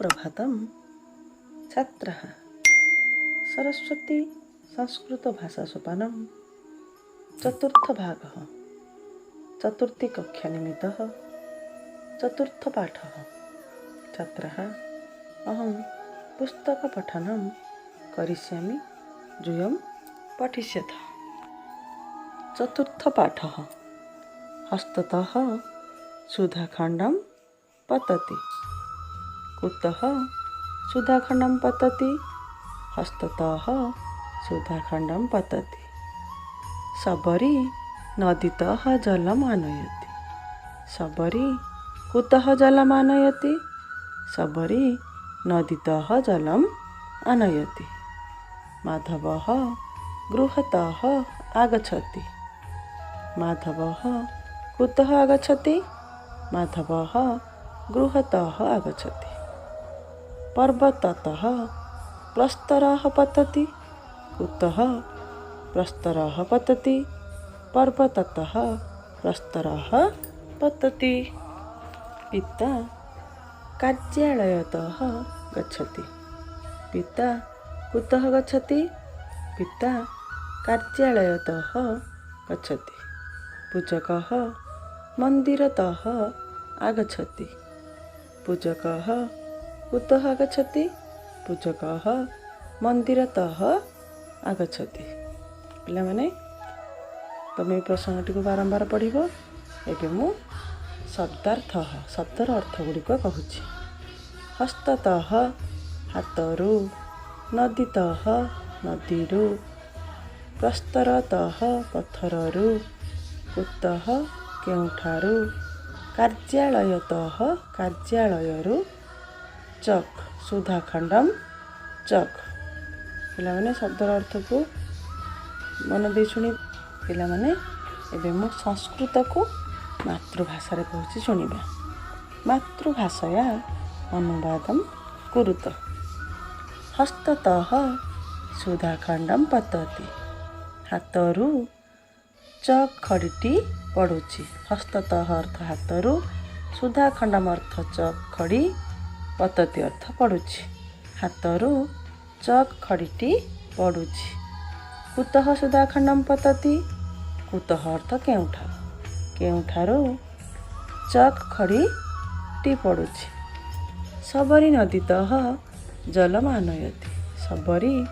सुप्रभातम छात्राः। सरस्वती संस्कृत भाषा सोपानं चतुर्थ भागः, चतुर्थी कक्षा निमित्तः चतुर्थ पाठः। छात्राः, अहं पुस्तकपठनं करिष्यामि, यूयं पठिष्यथ। चतुर्थ पाठः। हस्ततः सुधाखण्डं पतति। कुतः सुधाखण्डं पतति? हस्ततः सुधाखण्डं पतति। शबरी नदीतः जलम् आनयति। शबरी कुतः जलम् आनयति? शबरी नदीतः जलम् आनयति। माधवः गृहतः आगच्छति। माधवः कुतः आगच्छति? माधवः गृहतः आगच्छति। पर्वततः प्रस्तरः पतति। कुतः प्रस्तरः पतति? पर्वततः प्रस्तरः पतति। पिता कार्यालयतः गच्छति। पिता कुतः गच्छति? पिता कार्यालयतः गच्छति। पूजकः मन्दिरतः आगच्छति। पूजकः कुतः आगच्छति? पूजकः मन्दिरतः आगच्छति। ପିଲାମାନେ, ତମେ ଏ ପ୍ରସଙ୍ଗଟିକୁ ବାରମ୍ବାର ପଢ଼ିବ। ଏବେ ମୁଁ ଶବ୍ଦାର୍ଥ, ଶବ୍ଦର ଅର୍ଥ ଗୁଡ଼ିକ କହୁଛି। ହସ୍ତତଃ ହାତରୁ, ନଦୀତଃ ନଦୀରୁ, ପ୍ରସ୍ତରତଃ ପଥରରୁ, କୁତଃ କେଉଁଠାରୁ, କାର୍ଯ୍ୟାଳୟତଃ କାର୍ଯ୍ୟାଳୟରୁ, ଚକ୍ ସୁଧାଖଣ୍ଡମ୍ ଚକ୍। ପିଲାମାନେ, ଶବ୍ଦର ଅର୍ଥକୁ ମନ ଦେଇ ଶୁଣି। ପିଲାମାନେ, ଏବେ ମୁଁ ସଂସ୍କୃତକୁ ମାତୃଭାଷାରେ କହୁଛି, ଶୁଣିବା। ମାତୃଭାଷୟା ଅନୁବାଦം କୁରୁତ। ହସ୍ତତଃ ସୁଧାଖଣ୍ଡം ପତତି। ହାତରୁ ଚକ୍ ଖଡ଼ିଟି ପଡ଼ୁଛି। ହସ୍ତତଃ ଅର୍ଥ ହାତରୁ, ସୁଧାଖଣ୍ଡମ ଅର୍ଥ ଚକ୍ ଖଡ଼ି, ପତତି ଅର୍ଥ ପଡ଼ୁଛି। ହାତରୁ ଚକ୍ ଖଡ଼ିଟି ପଡ଼ୁଛି। କୁତଃ ସୁଧାଖଣ୍ଡମ ପତତି? କୁତଃ ଅର୍ଥ କେଉଁଠାରୁ, କେଉଁଠାରୁ ଚକ୍ ଖଡ଼ିଟି ପଡ଼ୁଛି। ଶବରୀ ନଦୀତଃ ଜଲମ ଆନୟତି। ଶବରୀ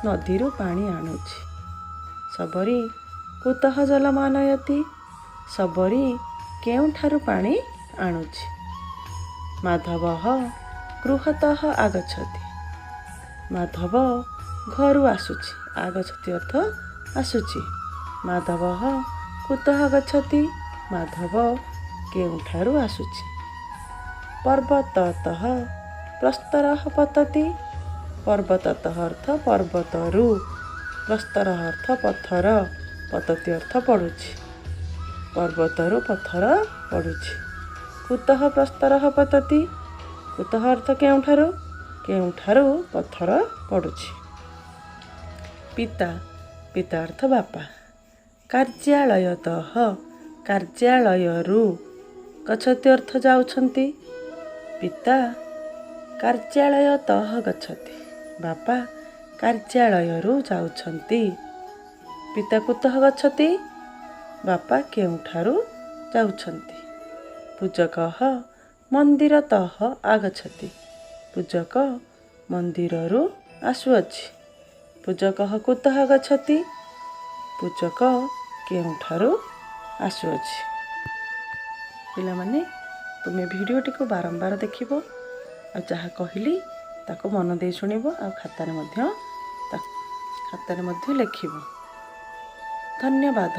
ନଦୀରୁ ପାଣି ଆଣୁଛି। ଶବରୀ କୁତଃ ଜଲମ ଆନୟତି? ଶବରୀ କେଉଁଠାରୁ ପାଣି ଆଣୁଛି? ମାଧବଃ ଗୃହତଃ ଆଗଚ୍ଛତି। ମାଧବ ଘରୁ ଆସୁଛି। ଆଗଚ୍ଛତି ଅର୍ଥ ଆସୁଛି। ମାଧବଃ କୁତଃ ଗଚ୍ଛତି? ମାଧବ କେଉଁଠାରୁ ଆସୁଛି? ପର୍ବତତଃ ପ୍ରସ୍ତରः ପତତି। ପର୍ବତତଃ ଅର୍ଥ ପର୍ବତରୁ, ପ୍ରସ୍ତର ଅର୍ଥ ପଥର, ପତତି ଅର୍ଥ ପଡ଼ୁଛି। ପର୍ବତରୁ ପଥର ପଡ଼ୁଛି। କୁତଃ ପ୍ରସ୍ତରः ପତତି? କୁତଃ ଅର୍ଥ କେଉଁଠାରୁ, କେଉଁଠାରୁ ପଥର ପଡ଼ୁଛି। ପିତା, ପିତା ଅର୍ଥ ବାପା। କାର୍ଯ୍ୟାଳୟତଃ କାର୍ଯ୍ୟାଳୟରୁ, ଗଚ୍ଛତି ଅର୍ଥ ଯାଉଛନ୍ତି। ପିତା କାର୍ଯ୍ୟାଳୟତଃ ଗଚ୍ଛତି। ବାପା କାର୍ଯ୍ୟାଳୟରୁ ଯାଉଛନ୍ତି। ପିତା କୁତଃ ଗଚ୍ଛତି? ବାପା କେଉଁଠାରୁ ଯାଉଛନ୍ତି? ପୂଜକः ମନ୍ଦିରତଃ ଆଗଚ୍ଛତି। ପୂଜକ ମନ୍ଦିରରୁ ଆସୁଅଛି। ପୂଜକः କୁତଃ ଗଚ୍ଛତି? ପୂଜକ କେଉଁଠାରୁ ଆସୁଅଛି? ପିଲାମାନେ, ତୁମେ ଭିଡ଼ିଓଟିକୁ ବାରମ୍ବାର ଦେଖିବ ଆଉ ଯାହା କହିଲି ତାକୁ ମନ ଦେଇ ଶୁଣିବ ଆଉ ଖାତାରେ ମଧ୍ୟ ଲେଖିବ। ଧନ୍ୟବାଦ।